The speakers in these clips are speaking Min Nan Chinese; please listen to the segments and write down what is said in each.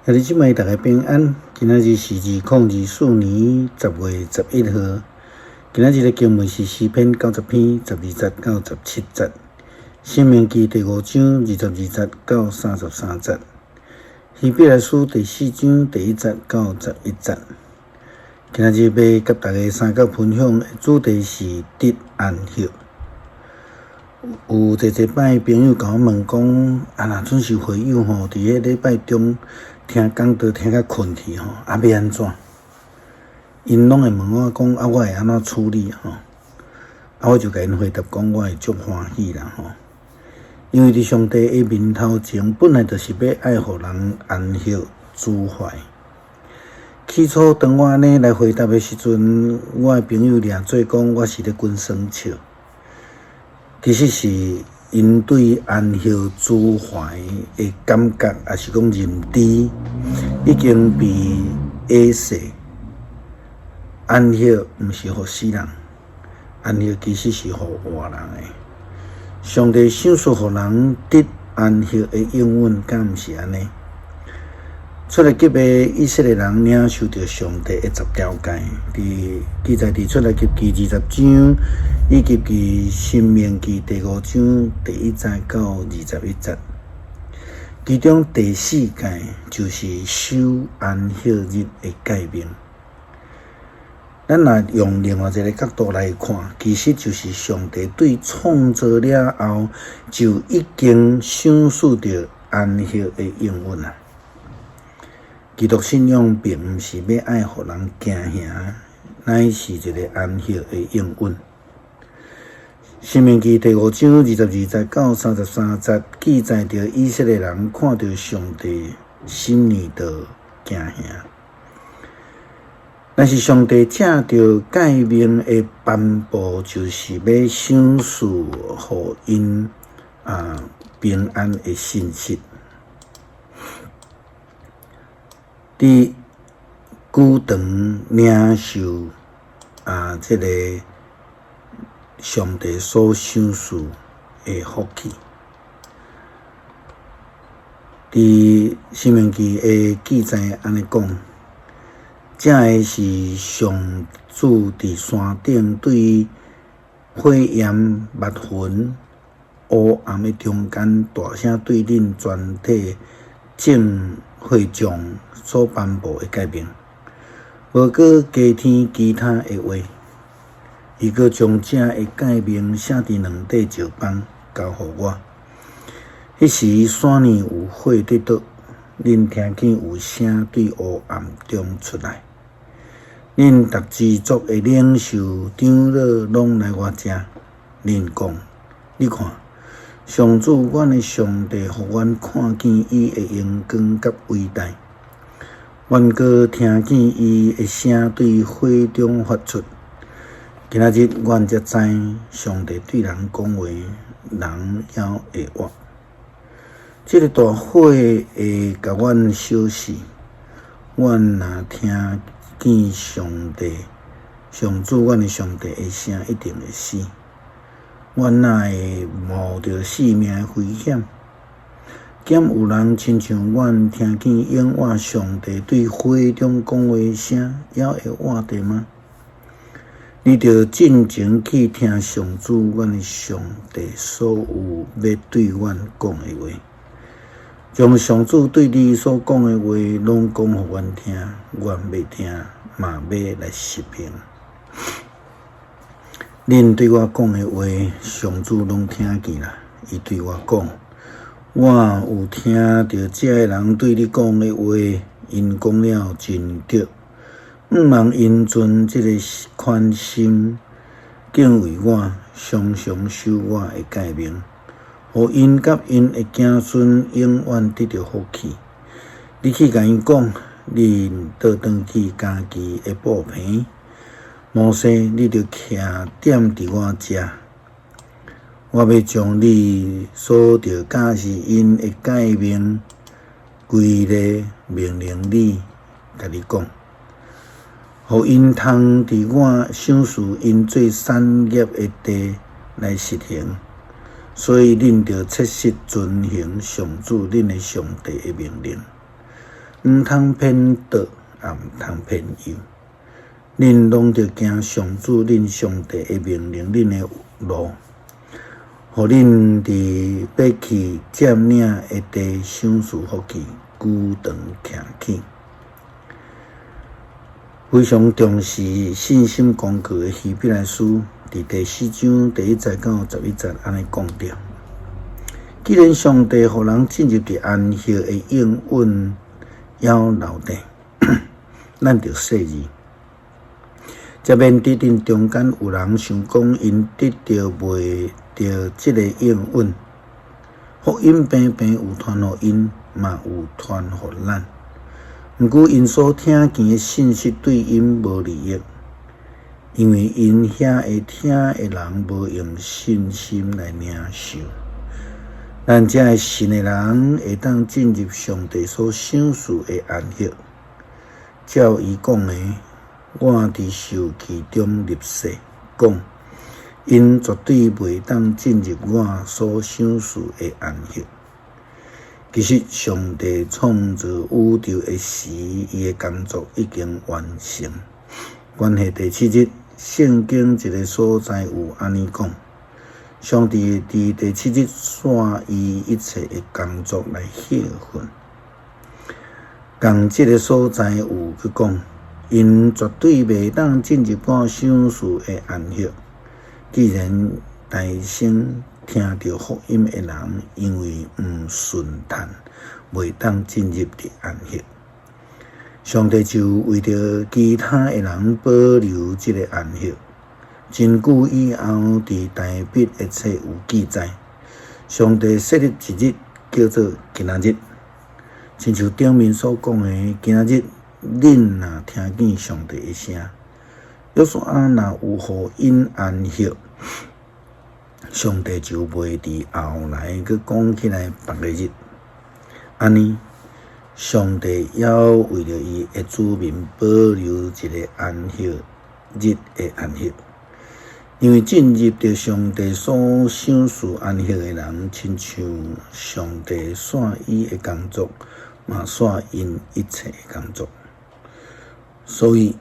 兄弟姊妹，大家平安。今仔日是2024年10月11號。今仔日的經文是詩篇90篇12節到17節，申命記第五章22節到33節，希伯來書第四章第一節到11節。今仔日欲佮大家相佮分享的主題是得安息。有濟濟擺朋友共我問講，啊，若準時會友吼，佇彼禮拜中聽講道聽甲睏去吼，啊，欲按怎？𪜶攏會問我講，啊，我會按怎處理吼？啊，我就共𪜶回答講，我會足歡喜啦吼。因為佇上帝的面頭前，本來就是欲愛予人安息舒懷。起初當我按呢來回答的時陣，我的朋友掠做講我是咧滾耍笑。其實是𪜶對安息舒懷的感覺，抑是講認知，已經被壓死。安息毋是予死人，安息其實是予活人的。上帝賞賜予人得安息的應允，敢毋是按呢？出埃及的以色列人領受著上帝的十條誡，佇記載佇出埃及記20章，以及佇申命記第五章第一節到21節。其中第四誡就是守安息日的誡命。咱若用另外一个角度來看，其實就是上帝對創造了後就已經賞賜著安息的應允啊。基督信仰並毋是欲愛予人驚嚇，乃是一个安息的應允。申命記第五章22節到33節記載著以色列人看著上帝，心裡就驚嚇。但是上帝藉著誡命的頒布，就是欲賞賜予𪜶平安的信息。佇久長領受這个上帝所賞賜的福氣。佇申命記的記載按呢講，這个是上主佇山頂對火焰、密雲、烏暗的中間，大聲對恁全體眾會眾所頒布的誡命，無閣加添其他的話。伊閣將這个誡命寫佇兩塊石板，交予我。彼時山裡有火佇倒，恁聽見有聲對烏暗中出來。恁逐支族的領袖長老攏來我遮，恁講：你看，上主阮的上帝，予阮看見伊的榮光佮偉大。阮閣聽見伊的聲對火中發出。今仔日阮才知，上帝對人講話，人猶會活。這个大火會共阮燒死，阮若聽見上帝、上主阮的上帝的聲，一定會死。阮哪會冒著性命的危險？敢有人親像阮聽見永活上帝對火中講話聲，猶會活著嗎？你著進前去聽上主阮的上帝所有欲對阮講的話，將上主對你所講的話攏講予阮聽，阮欲聽，嘛欲來實行。恁對我講的話，上主攏聽見啦。伊對我講，我有聽著這个人對你講的話，𪜶講了真對。毋通𪜶存這个寬心，敬畏我，常常守我的誡命，予𪜶佮𪜶的子孫永遠得著福氣。你去共𪜶講，恁倒轉去家己的布棚。摩西，你著徛踮佇我遮，我欲將你所著教示𪜶的誡命、規例命令你，共你講，予𪜶通佇我賞賜𪜶做產業的地來實行。所以恁著切實遵行上主恁的上帝的命令。毋通偏左，也毋通偏右。恁攏著行上主恁上帝的命令恁的路，予恁佇欲去佔領的地賞賜福氣，久長徛起。非常重視信心工具的希伯來書，佇第四章第一節到11節按呢講著。既然上帝予人進入佇安息的應允猶留佇，咱著細膩，才免得恁中間有人想講𪜶得著袂著這个應允。福音平平有傳予𪜶，嘛有傳予咱。毋過𪜶所聽見的信息對𪜶無利益，因為𪜶遐會聽的人無用信心來領受。咱這个信的人會當進入上帝所賞賜的安息。照伊講的，我佇受氣中立誓，講𪜶絕對袂當進入我所賞賜的安息。其實，上帝創造宇宙的時，伊的工作已經完成。關係第七日，聖經一个所在有按呢講：上帝佇第七日煞伊一切的工作來歇睏。仝這个所在有閣講，𪜶絕對袂當進入我賞賜的安息。既然大聲聽著福音的人，因為毋順趁，袂當進入佇安息。上帝就為著其他的人保留這个安息。真久以後，佇大衛的冊有記載，上帝設立一日叫做今仔日，親像頂面所講的，今仔日恁若聽見上帝的聲，約書亞若有予𪜶安息，上帝就袂佇後來閣講起來別个日。按呢，上帝猶為著伊的子民保留一个安息日的安息，因為進入著上帝所賞賜安息的人，親像上帝煞伊的工作，嘛煞𪜶一切的工作。所以，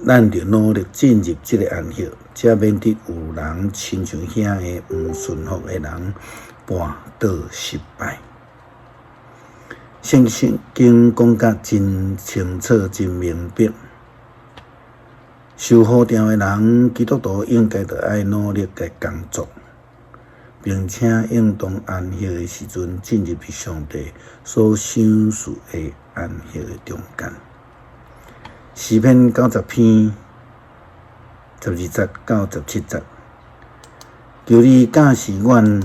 咱著努力進入這个安息，才免得有人親像遐个毋順服的人跋倒失敗。聖經講甲真清楚、真明白。受呼召的人，基督徒應該著愛努力來工作，並且應當安息的時陣進入上帝所賞賜的安息的中間。詩篇90篇12節到17節，求你教示阮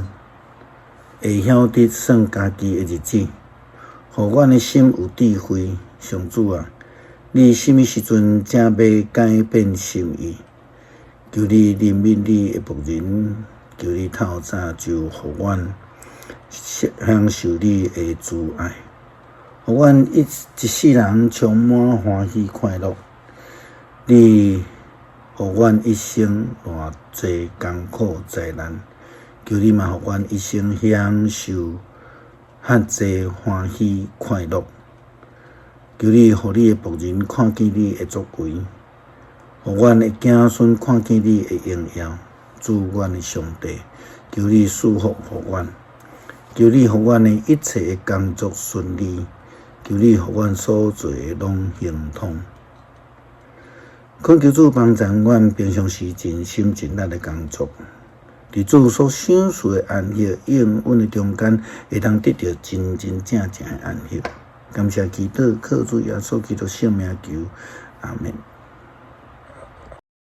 會曉得算家己的日子，予阮的心有智慧。上主啊，你啥物時陣才欲改變心意？求你憐憫你的僕人，求你透早就予阮享受你的慈愛，予阮一世人充滿歡喜快樂。你予阮一生偌濟艱苦災難，求你嘛予阮一生享受較濟歡喜快樂。求你予你的僕人看見你的作為，予阮的子孫看見你的榮耀。主阮的上帝，求你賜福予阮，求你予阮的一切的工作順利，求你予阮所做的攏亨通。懇求主幫助阮平常時盡心盡力的工作，佇主所賞賜的安息應允的中間，會當得著真真正正的安息。感謝祈禱，靠主耶穌基督聖名求，阿門。